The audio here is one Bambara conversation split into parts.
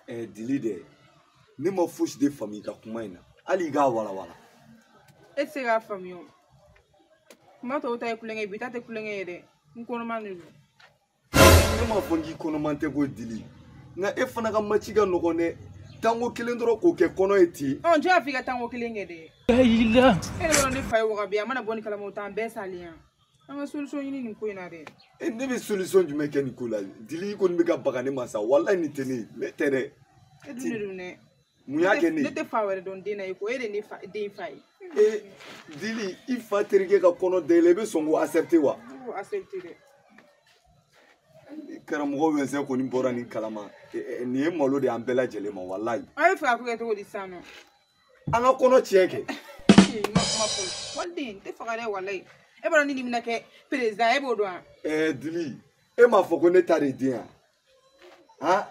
Dili dɛ, ne ma fosi de faamu i ka kuma in na, hali i k'a walawala. E tɛ se k'a faamuya o. Kuma tɔw ta ye kulonkɛ ye, bi ta tɛ kulonkɛ ye dɛ. N kɔnɔman de don. Ne m'a fɔ k'i kɔnɔman tɛ ko Dili, nka e fana ka maci ka nɔgɔn dɛ. Tanko kelen dɔrɔn k'o kɛ kɔnɔ ye ten. Ɔ, jɔn y'a f'i ka tanko kelen kɛ dɛ? E yɛrɛ b'a dɔn ne fa ye wagabi, a mana bɔ ni kalama o t'an bɛɛ salen yan. An ka solution ɲini nin ko in na dɛ. E, ne bɛ solution jumɛn kɛ nin ko la? Dili, i kɔni bɛ ka baga ne ma sa, walayi nin tɛ ne ye, ne tɛ dɛ. E dun de don dɛ. Mun y'a kɛ ne ye? Ne tɛ fa wɛrɛ dɔn den na i ko e de ye ne fa den fa ye. E Dili, i fa terikɛ ka kɔnɔ da i la, i bɛ sɔn k'o accepter wa? Ne b'o accepter dɛ. Karamɔgɔ Wɛnsɛn kɔni bɔra nin kalama, nin ye malo de y'an bɛɛ lajɛlen ma, walayi. An bɛ fɛ ka ko kɛ cogo di sisan nɔ? An ka kɔnɔ tiɲɛ kɛ. I ma kuma fɔlɔ. Waliden, n tɛ faga dɛ, walayi. E b'a dɔn ni nin bɛna kɛ président, e b'o dɔn wa? Dili, e m'a fɔ ko ne ta de ye den yan? Han?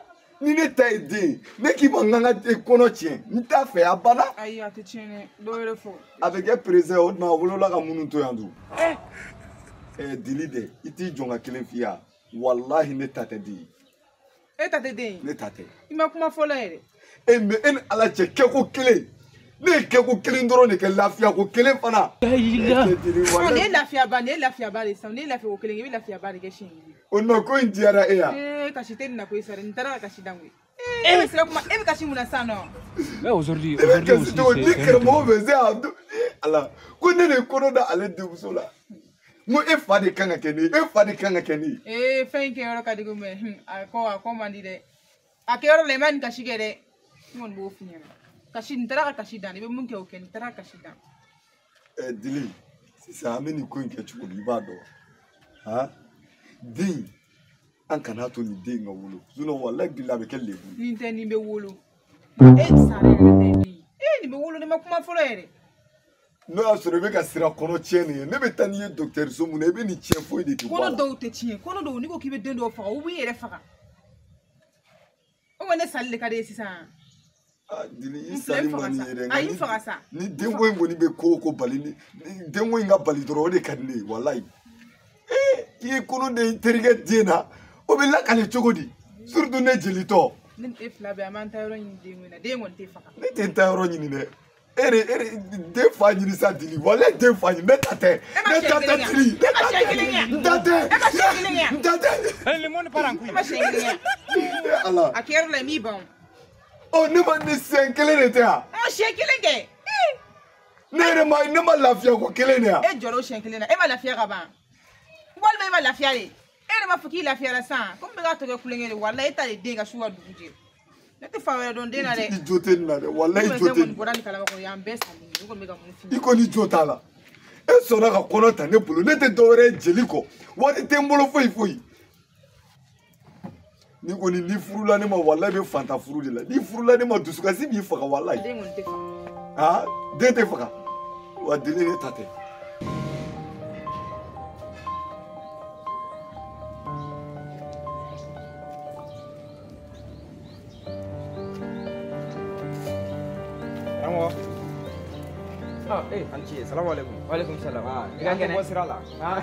Ni ne ta ye den, ne k'i ma n ka n ka kɔnɔ tiɲɛ, n t'a fɛ, a banna. Ayi, a tɛ tiɲɛ dɛ, dɔ wɛrɛ fɔ. A bɛ kɛ président ye, o tuma a wolola ka minnu to yan dun. Dili dɛ, i t'i jɔ n ka kelen f'i ye wa? Walahi ne ta tɛ den ye. E ta tɛ den ye? Ne ta tɛ. I ma kuma fɔlɔ yɛrɛ. E mais e ni Ala cɛ, kɛko kelen. Ne ye kɛko kelen dɔrɔn de kɛ, lafiya ko kelen fana. Nin ye lafiyaba, nin ye lafiyaba de sisan, nin ye lafiya ko kelen kɛ, i bɛ lafiyaba de kɛ siɲɛ kelen. O non, ko in diyara e ya. Ee, kasi tɛ nin na koyi sari, nin taara ka kasi dan koyi. E bɛ siran kuma, e bɛ kasi mun na sisan nɔ? Mais aujourd'hui, E bɛ aujourd'hui kasi aussi, cogo di? Ni c'est un autre karamɔgɔ bɛ se a don Ala ko ne de ye kɔnɔ da ale denmuso la. N ko e fa de kan ka kɛ ne ye, e fa de kan ka kɛ ne ye. Ee, fɛn in kɛyɔrɔ ka di ko mɛ, a kɔ man di dɛ. A kɛyɔrɔ la i ma nin kasi kɛ dɛ. N kɔni b'o f'i ɲɛna. Kasi, nin taara ka kasi dan, i bɛ mun kɛ o kɛ, nin taara ka kasi dan. Dili, sisan an bɛ nin ko in kɛ cogo di, i b'a dɔn? Han? Den, an kan'a to nin den ka wolo, sinon walayi bilahi a bɛ kɛ lebu ye. Nin tɛ, nin bɛ wolo. E sara yɛrɛ tɛ den ye. E nin bɛ wolo, ne ma kuma fɔlɔ yɛrɛ. N'o y'a sɔrɔ i bɛ ka siran kɔnɔ tiɲɛ nin ye, ne bɛ taa n'i ye dɔgɔtɔrɔso mun na, i bɛ nin tiɲɛ foyi de tɛ bɔ a la. Kɔnɔ dɔw tɛ tiɲɛ, kɔnɔ dɔw n'i ko k'i bɛ den dɔw faga, u b'i yɛrɛ faga. O kɔni ne sali de ka di ye sisan. Ah, Dili, i N filɛ, sali n faga man di sa. ye dɛ, nka Ayi, n faga sa. ni denko in kɔni bɛ ko o ko bali, ni denko in ka bali dɔrɔn, o de ka di ne ye, walayi. Ee, i ye kɔnɔ de i terikɛ den na, o bɛ lakale cogo di? Surtout ne jelitɔ. Ne ni e fila bɛɛ, an b'an ta yɔrɔ ɲini den ko in na, den kɔni tɛ faga. Ne tɛ n ta yɔrɔ ɲini dɛ. E de den fa ɲini sa Dili, walayi den fa ɲini, ne ta tɛ. E ma Ne siɲɛ ta tɛ kelen kɛ. Dili, ne E ma ta siɲɛ tɛ. kelen kɛ. N ta tɛ. E ma siɲɛ kelen kɛ. N ta tɛ. Le monde part en couille. E ma siɲɛ kelen kɛ. E Ala. A kɛyɔrɔ la i m'i ban o. Ɔ, ne ma ni siɲɛ kelen de tɛ yan. Ɔ, siɲɛ kelen kɛ. Ne yɛrɛ ma, ne ma lafiya ko kelen de yan. E jɔra o siɲɛ kelen na, e ma lafiya ka ban. Walima e ma lafiya de. E yɛrɛ b'a fɔ k'i lafiyara sisan, komi bɛ k'a tɔ kɛ kulonkɛ de, walayi e ta de den ka su ka dugu jɛ. Ne tɛ fa wɛrɛ dɔn den na dɛ. I jo tɛ nin na dɛ, walayi i jo tɛ kɔni nin. bɔra nin kalama kɔni, y'an bɛɛ salen ye, ne kɔni bɛ ka mun f'i I ɲɛna. kɔni jo t'a la. E sɔnna ka kɔnɔ ta ne bolo, ne tɛ dɔwɛrɛ ye jeli kɔ, wari tɛ n bolo foyi foyi. Ni kɔni ni furula ne ma, walayi bɛ fanta furu de la. Ni furula ne ma, dusukasi b'i faga walayi. Den kɔni tɛ faga. Aa, den tɛ faga. Wa deli ne ta tɛ. Karamɔgɔ. Ah, eh. An ce, salamu alaikum. Wa alaikum salam. Ah, I ka an tɛ kɛnɛ? bɔ sira la. Ah.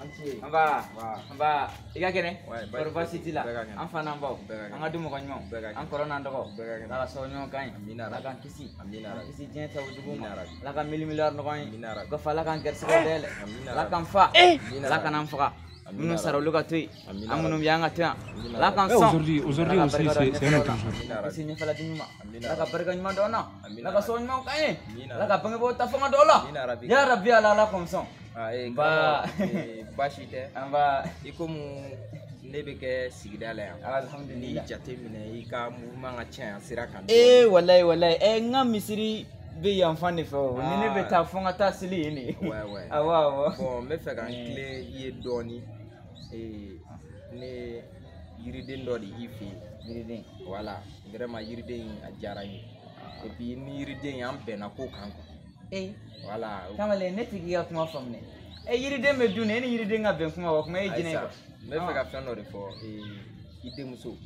An ce. Nba. Nba. Nba. I ka kɛnɛ? Ouais, baasi Kɔri baasi t'i la? Bɛɛ ka kɛnɛ. An fa n'an baw. Bɛɛ ka kɛnɛ. An ka du mɔgɔ ɲumanw. Bɛɛ ka kɛnɛ. An kɔrɔ n'an dɔgɔ. Bɛɛ ka kɛnɛ. Ala ka sababu ɲuman k'an ye. Amina Ala rabi. k'an kisi. Amina K'an rabi. kisi diɲɛ tabu jugu ma. Amina rabi. Ala ka mili miliyari nɔgɔya an ye. Amina rabi. O kɔfɛ Ala k'an gɛrisigɛw dayɛlɛ. Amina Ala rabi. k'an fa. Amina Ala rabi. kan'an faga. Amina Minnu sara rabi. olu ka to yen. Amina An minnu rabi. bɛ yan, an ka to yan. Amina Ala rabi. k'an Eh, sɔn. aujourd'hui Ala ka aussi, barika don c'est un autre ɲɛfɛlaw la. jour. Amina rabi. Kisi ɲɛfɛla dimi ma. Amina Ala ka rabi. barika ɲuman d'an na. Amina Ala ka rabi. sababu ɲuman k'an ye. Amina Ala ka rabi. bangebaaw ta fanga dɔw la. Amina rabi. Ya Rabbi, Ala, Ala k'an sɔn. Ah, eh, Nba. karamɔgɔ, eh, baasi tɛ. Nba. I komi ne bɛ kɛ sigida la yan. Alhamdulillah. N'i jate minɛ i ka mouvement ka ca yan sira kan. Eh, walayi, walayi. Eh, n ka misiri bɛ yan fan de fɛ o. Ni ne bɛ Ah. taa fo n ka taa seli yen de. Ouais, ouais. Awɔ, awɔ. Bon, n bɛ fɛ ka n tilen i ye dɔɔni. Eh, ne yiriden dɔ de y'i fɛ yen. Yiriden. Voilà, vraiment yiriden in a diyara n ye. Et puis ni yiriden in an bɛnna ko kan quoi. Eh. Voilà. Kamalen, ne tɛ k'i ka kuma faamu dɛ. Eh, yiriden bɛ dun de, e ni yiriden ka bɛn kuma o kuma e ye jinɛ ye Ayisa, quoi. n bɛ fɛ ka fɛn dɔ de fɔ, eh, i denmuso.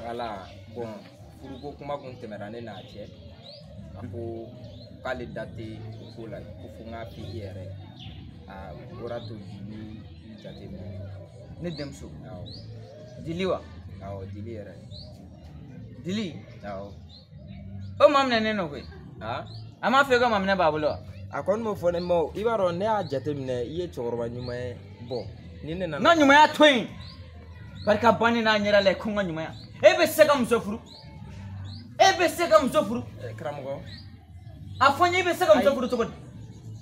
Voilà, bon, furuko kuma kun tɛmɛra ne n'a cɛ. A ko k'ale da tɛ o ko la, ko fo n k'a f'i yɛrɛ. A bɔra to bi ni i jateminɛ. Ne denmuso. Awɔ. Dili wa? Awɔ, Dili yɛrɛ. Dili? Awɔ. O maa minɛ ne nɔ koyi. Ah? A m'a fɔ i ka maminɛ b'a bolo wa? A kɔni m'o fɔ ne ma o. I b'a dɔn ne y'a jateminɛ i ye cɛkɔrɔba ɲuman ye. Bon, ni ne nana. N ka ɲumanya to yen. Barika bannen n'a ɲɛda la ko n ka ɲumanya. E bɛ se ka muso furu? E bɛ se ka muso furu? Karamɔgɔ. A fɔ n ye i bɛ se ka muso furu cogo di?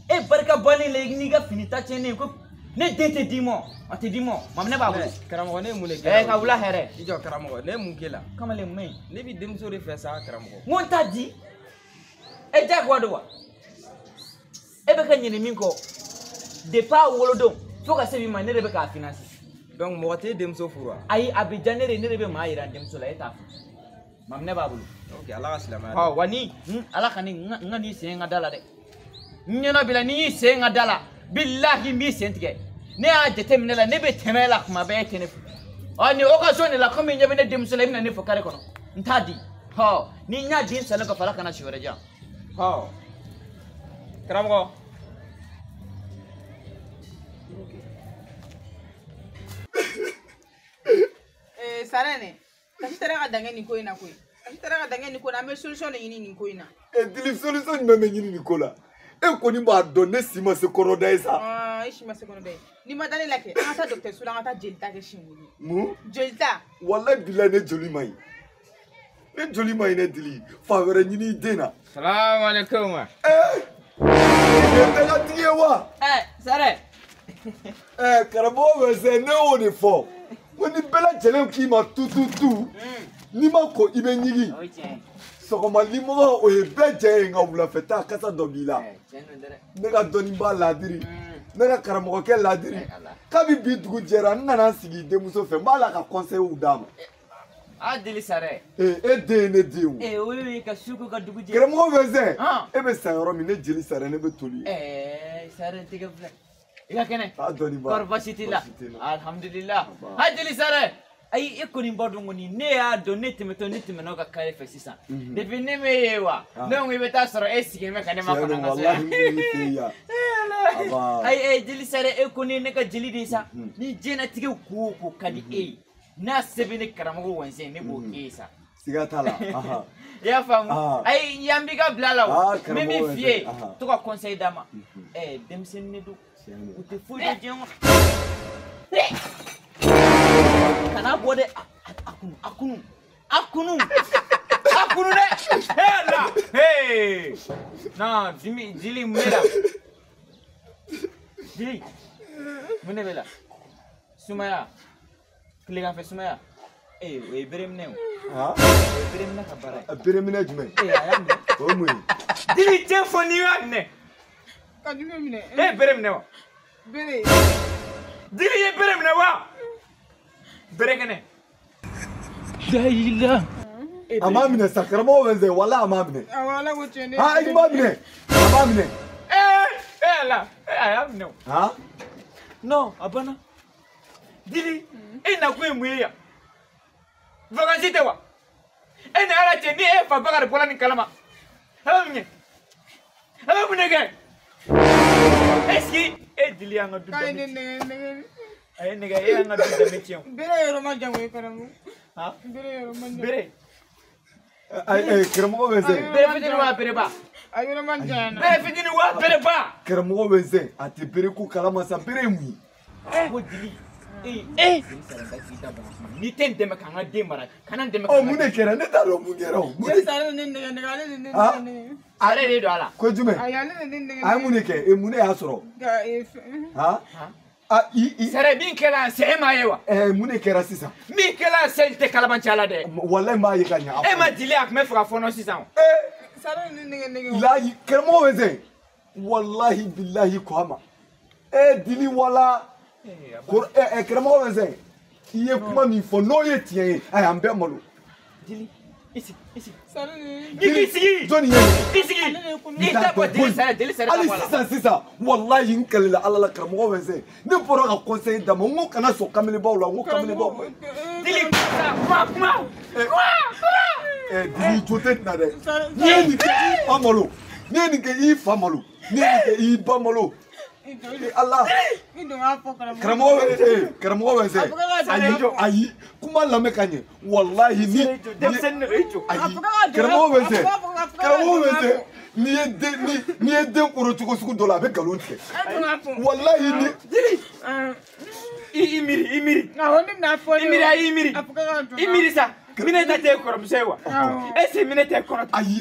E barika bannen la n'i ka fini ta tiɲɛnen ko ne den tɛ d'i ma, a tɛ d'i ma, maminɛ b'a bolo. Karamɔgɔ ne ye mun de k'e la? Ka wula hɛrɛ. I jɔ karamɔgɔ, ne ye mun k'e la? Kamalen mun bɛ yen? Ne b'i denmuso de fɛ sa karamɔgɔ. N ko n t'a di. E diyagoya don wa? E bɛ ka ɲinɛ min kɔ depuis a wolodon fo ka se bi ma ne de bɛ k'a financer. Donc mɔgɔ t'e denmuso furu wa? Ayi, a bɛ diya ne de ye, ne de bɛ maa yira n denmuso la, e t'a furu. Maminɛ b'a bolo. Ok, Ala ka silamɛya. Ɔ wa ni Ala ka ni n ka n'i sen n ka da la dɛ. N ɲɛnɔ b'i la, n'i y'i sen n ka da la, bilahi n b'i sen tigɛ. Ne y'a jateminɛ la, ne bɛ tɛmɛ e la kuma bɛɛ, e tɛ ne fo. Ɔ nin occasion de la komi i ɲɛ bɛ ne denmuso la, i bɛna ne fo carré kɔnɔ. N t'a di. Ɔ ni n y'a di n salen kɔfɛ, Ala kana si wɛrɛ di yan. Ɔ karamɔgɔ. Sarene, kasi taara ka dan kɛ nin ko in na koyi. Kasi taara ka dan kɛ nin ko in na, an bɛ solution de ɲini nin ko in na. Dili, solution jumɛn bɛ ɲini nin ko la? E kɔni b'a dɔn ne si ma se kɔrɔda ye sa. E si ma se kɔrɔda ye. N'i ma da ne la kɛ, an ka taa dɔgɔtɔrɔso la, an ka taa jolita kɛ siɲɛ kelen. Mun? Jolita. Walayi bilayi ne joli ma ɲi. Ne joli ma ɲi ne Dili. Fa wɛrɛ ɲini i den na. Salamu aleykum. Nin ye dagatigi ye wa? Sare. Karamɔgɔ bɛ se, ne y'o de fɔ. Ko ni bɛɛ lajɛlen k'i ma tu tu tu, n'i ma ko i bɛ ɲigin. Sɔgɔma limɔgɔ o ye bɛɛ jɛ ye, nka wulafɛ ta kasa dɔ b'i la. Ne ka dɔnnibaa ladiri, ne ka karamɔgɔkɛ ladiri. Kabi bi dugu jɛra, n nana n sigi denmuso fɛ, n b'a la ka conseil d'a ma. A Dili Sare. E den ye ne den o. O ye ka su ko ka dugu jɛ. Karamɔgɔ bɛ se, e bɛ sa yɔrɔ min, ne jeli Sare, ne bɛ toli. Sare tɛgɛ filɛ. I ka kɛnɛ. A dɔnniba. Kɔri baasi t'i la? Alhamdulillah. A Dili Sare. Ayi, e kɔni b'a dɔn kɔni, ne y'a dɔn ne tɛmɛtɔ ne tɛmɛna ka kare fɛ sisan. Depuis ne m'e ye wa? Ne ko i bɛ taa sɔrɔ e sigilen bɛ ka ne makɔnɔ n ka so yan. Walahi n b'i fɛ yan. Ayi, Dili Sare, e kɔni ye ne ka jeli de ye sa. Ni diɲɛlatigɛ ko o ko ka di e ye, n'a sɛbɛn ne karamɔgɔ Wɛnsɛn, ne b'o k'e ye sa. Siga t'a la. I y'a faamu? Ayi, yan b'i ka bila la o. N bɛ min f'i ye, to ka conseil d'a ma. Denmisɛnnin de don. U tɛ foyi dɔn diɲɛ kɔnɔ. Kana bɔ dɛ, a kunu, a kunu, a kunu, a kunu dɛ. Ala, hey. Non, Dili mun bɛ la? Dili, mun de bɛ la? Sumaya, tileganfɛ sumaya. O ye bere minɛ o. O ye bere minɛ ka baara ye. Bere minɛ jumɛn? A y'a minɛ. O ye mun ye? Dili, tiɲɛ fɔ n'i y'a minɛ. Ka jumɛn minɛ? E ye bere minɛ wa? Bere. Dili ye bere minɛ wa? Bere kɛnɛ. Dayila. A m'a minɛ sa, karamɔgɔ bɛ n sɛgɛn, walahi a m'a minɛ. Awɔ, Ala ko tiɲɛ ne. I m'a minɛ. A m'a minɛ. Ala, a y'a minɛ o. Non, a banna. Dili, e nakun ye mun ye yan? Vacances tɛ wa? E ni Ala cɛ, ni e fa Bakari bɔra nin kalama, a bɛ mun kɛ? A bɛ mun de kɛ? Est-ce que e Dili y'an ka du K'ale danbe ne nɛgɛ nɛgɛ. A ye nɛgɛ, e y'an ka du danbe tiɲɛ o. Bere yɔrɔ ma jan koyi karamɔgɔ. Bere yɔrɔ ma jan. Bere. Ayi, karamɔgɔ bɛ n sɛgɛn. Bere fitinin wa bere ba? A yɔrɔ ma jan na. Bere fitinin wa bere ba? Karamɔgɔ bɛ n sɛgɛn, a tɛ bere ko kalama sa, bere ye mun ye? Ko Dili. N'i tɛ n dɛmɛ k'an ka den mara, kana n dɛmɛ. Ɔ mun de kɛra? Ne t'a dɔn mun kɛra o. Ne Sare ne nɛgɛ nɛgɛ, ale de ne nɛgɛ nɛgɛ. Ale de don a la. Ko jumɛn? Ayi, ale de ne nɛgɛ. A ye mun de kɛ? Mun de y'a sɔrɔ? Sare, min kɛra sisan, e m'a ye wa? Mun de kɛra sisan? Min kɛra sisan tɛ kalabanciya la dɛ. Walahi n b'a ye ka ɲɛ. E ma Dili, a tun bɛ fɛ ka fɔɔnɔ sisan o. Sare ne nɛgɛ nɛgɛ. Layi, karamɔgɔ bɛ sɛgɛn. Walahi bilahi ko a ma. Dili wala. Karamɔgɔ bɛ sɛgɛn. I ye kuma min fɔ n'o ye tiɲɛ ye, ayi an bɛɛ malo. Dili, i sigi, i sigi. I k'i sigi. Jɔnni ye nin kɛ? I sigi. I t'a bɔ Dili Sare, Dili Sare. Hali sisan sisan, walahi n kɛlɛla Ala la karamɔgɔ bɛ sɛgɛn. Ne bɔra ka conseil d'a ma, n ko kana sɔn kamalebaw la, n ko kamalebaw. Dili, kuma kuma kuma kuma. Dili jo tɛ nin na dɛ. N'i ye nin kɛ i fa malo, n'i ye nin kɛ i fa malo, n'i ye nin kɛ i ba malo. Ala karamɔgɔ bɛ se ayi kuma lamɛn ka ɲɛ walahi ni ayi karamɔgɔ bɛ se n'i ye den kɔrɔ cogo sugu dɔ la a bɛ nkalon tigɛ walahi ni i miiri i miiri sa Mineta tɛ kɔrɔmuso ye wa est ce que Mineta ye kɔnɔ ta ayi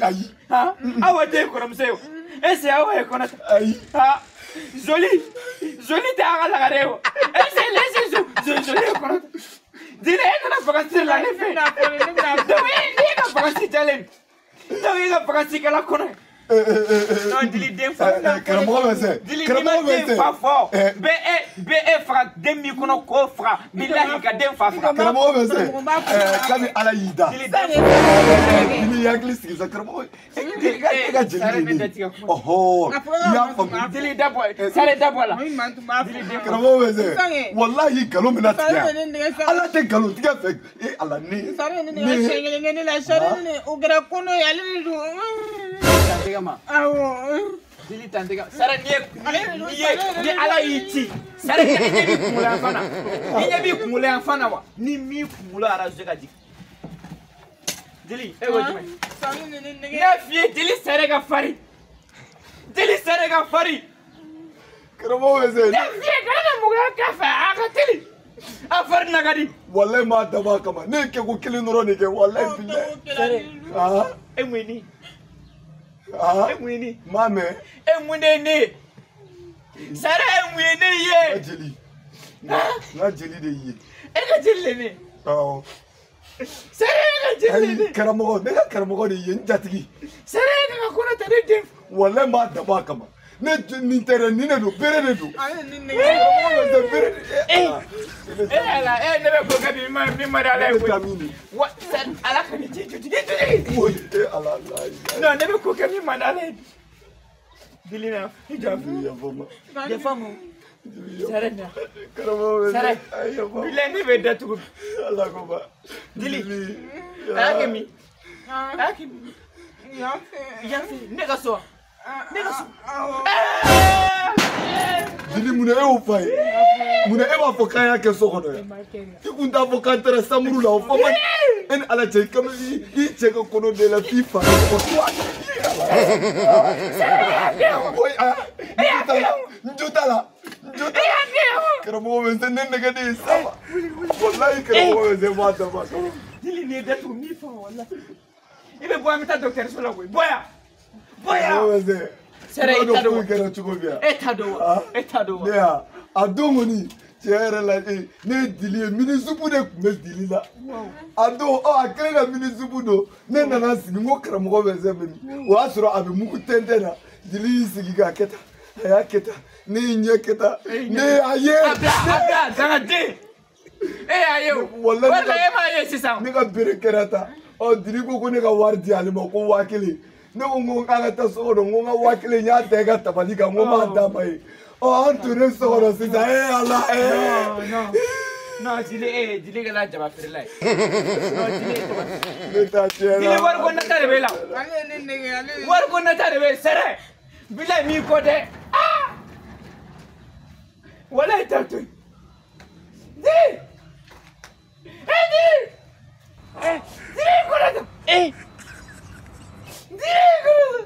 Awa tɛ kɔrɔmuso ye wa est ce que Awa ye kɔnɔ ta ayi Zoli tɛ a ka lagare ye wa est ce que Zoli ye kɔnɔ ta Dili e nana vacances la ne fɛ donc e ka vacances jalen donc e ka vacances kɛla kɔnɔ ye non Dili den fa karamɔgɔ bɛ se Dili n'i ma den fa fɔ bɛ e faga den min kɔnɔ k'o faga bilahi ka den fa faga karamɔgɔ bɛ se kabi Ala y'i da Dili hakili sigi sa karamɔgɔ e ka jeli de ye ɔhɔ i y'a faamu Dili dabɔ sare dabɔ la karamɔgɔ bɛ se walahi nkalon bɛna tigɛ Ala tɛ nkalon tigɛ fɛ e Ala ne sare ne ne siɲɛ kelen kɛ ne la sare ne o kɛra kɔnɔ ye ale de don. Awɔ. Dili tantega sare ni Ala y'i ci sare ni ɲɛ b'i kunkolo yan fan na ni ɲɛ b'i kunkolo yan fan na wa ni min kunkolo arrangé ka jigin Dili e ko jumɛn n y'a f'i ye Dili sare ka farin Dili sare ka farin karamɔgɔ bɛ se n y'a f'i ye kana na mɔgɔya k'a fɛ a ka teli a fari na ka di walahi m'a dabɔ a kama ne ye kɛko kelen dɔrɔn de kɛ walahi bilahi e mun ye nin e mun ye ne? M'a mɛn. E mun de ye ne ye? Sare e mun ye ne ye? N ka jeli. N ka jeli de y'i ye. E ka jeli de ne? Awɔ. Sare e ka jeli de ne? Karamɔgɔ ne ka karamɔgɔ de y'i ye n jatigi. Sare e ka kɔnɔ ta ne den. Walahi n b'a dabɔ a kama. Ne nin tɛ dɛ nin de don bere de don. Karamɔgɔ bɛ se bere de. E Ala e ne bɛ ko kɛ bi min ma di Ala ye koyi. Wa Ala ka nin ci jotigi jotigi. Woyi e Ala la. Non ne bɛ ko kɛ min ma di Ala ye bi. Dili na i jɔ. Yafa ma. Sare na. Karamɔgɔ bɛ se. Sare. Bilahi ne bɛ datugu. Ala ko ba. Dili. A y'a kɛ min? A y'a kɛ min? Yan fɛ ne ka so. Ne ka so. Dili mun na e y'o f'a ye mun na e b'a fɔ k'an y'a kɛ so kɔnɔ yan i kun t'a fɔ k'an taara samuru la o fɔ man e ni Ala cɛ i cɛ ka kɔnɔ de la f'i fa ka kɔnɔ n jo t'a la n jo t'a la karamɔgɔ bɛ se ne nɛgɛ de ye saba walahi karamɔgɔ bɛ se n b'a dabɔ a kama. Dili nin ye datugu n b'i faga walahi i bɛ bɔ an bɛ taa dɔgɔtɔrɔso la koyi bɔ yan bɔ yan. Sɛrɛ e t'a dɔn kɛra cogo min e t'a dɔn wa e t'a dɔn wa ne y'a a don kɔni tiɲɛ yɛrɛ la ne ye Dili ye minisupu de tun bɛ Dili la a don ɔ a kɛlen ka minisupu don ne nana sigi n ko karamɔgɔ bɛ se min o y'a sɔrɔ a bɛ mugu tɛntɛn na Dili y'i sigi k'a kɛ tan a y'a kɛ tan ne y'i ɲɛ kɛ tan ne y'a ye. A bila dangaden e y'a ye o walahi e m'a ye sisan. Ne ka bere kɛra tan ɔ Dili ko ne ka wari di ale ma ko 1000. Ne ko n ko k'an ka taa so kɔnɔ n ko n ka 1000 n y'a ta e ka tabali kan n ko n b'a d'a ma ye ɔ an tonnen so kɔnɔ sisan e Ala non non Dili Dili kɛra jaba feerela ye non Dili jaba ne t'a tiɲɛ la Dili wariko nata de b'e la wariko nata de b'e sɛrɛ bilahi m'i kɔ dɛ aa walahi t'a to yen Dili e Dili Dili kɔnɔ ta Dili kɔnɔ ta.